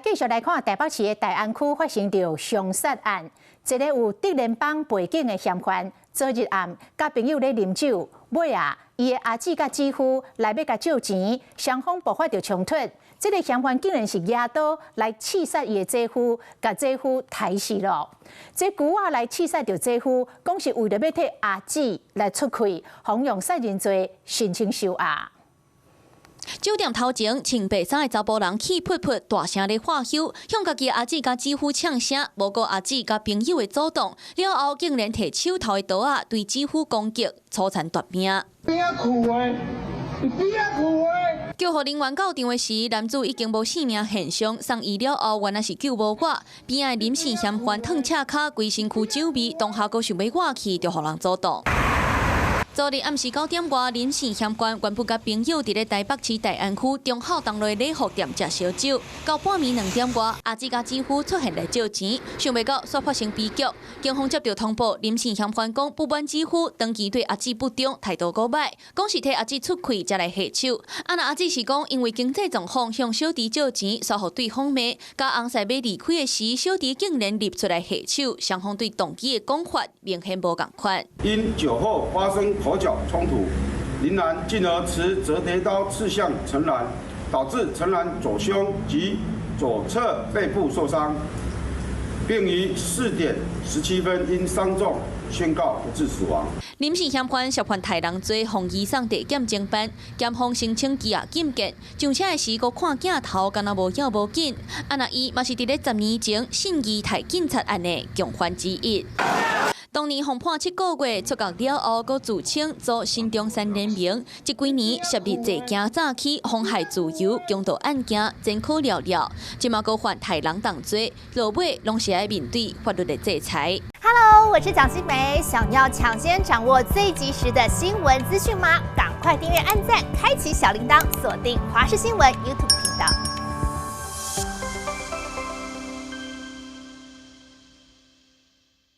繼續來看台北市的大安區發生著兇殺案，一個有竹聯幫背景的嫌犯，昨日暗佮朋友咧啉酒，尾仔，伊的阿姊佮姊夫來欲共借錢，雙方爆發著衝突。這個嫌犯竟然是舉刀來刺殺伊的姐夫，共姐夫刣死囉。這龜仔來刺殺著姐夫，講是為著欲替阿姊來出氣，予用殺人罪申請收押。酒店頭前穿白衫的查埔人氣噗噗，大聲咧喝搝，向家己阿姊佮姊夫嗆聲，無顧阿姊佮朋友的阻擋，了後竟然提手頭的刀仔對姊夫攻擊，粗殘奪命。邊仔褲的？邊仔褲的？救護人員到場的時，男子已經無性命現象，送醫了後原來是救無活。邊仔的林姓嫌犯褪赤跤，規身軀酒味，當下閣想欲倚去，就予人阻擋。昨日暗時9點外，林姓嫌犯原本佮朋友佇咧台北市大安區忠孝東路的禮福店食燒酒，到半暝2點外，阿姊佮姊夫出現來借錢，想袂到煞發生悲劇。警方接著通報，林姓嫌犯講不滿姊夫長期對阿姊不忠，態度古䆀，講是替阿姊出氣才來下手。啊若阿姊是講因為經濟狀況向小弟借錢，煞予對方罵，佮翁婿欲離開的時，小弟竟然入出來下手，雙方對動機的講法明顯無仝款。因酒後發生口角衝突，林男進而持摺疊刀刺向陳男，導致陳男左胸及左側背部受傷，並於4點17分因傷重宣告不治死亡。林姓嫌犯涉犯刣人罪，予移送地檢偵辦，檢方申請羈押禁見。上車的時，閣看鏡頭，敢若無要無緊。啊，若伊嘛是佇咧10年前信義刣警察案的共犯之一。當年予判7個月出獄了後，閣自稱組新中山聯盟，這幾年涉入濟件詐欺、妨害自由、強盜案件，前科寥寥。這馬閣犯刣人重罪，落尾攏是愛面對法律的制裁。 Hello，我是蔣新梅，想要搶先掌握最及時的新聞資訊嗎？趕快訂閱、按讚、開啟小鈴鐺，鎖定華視新聞 YouTube 頻道。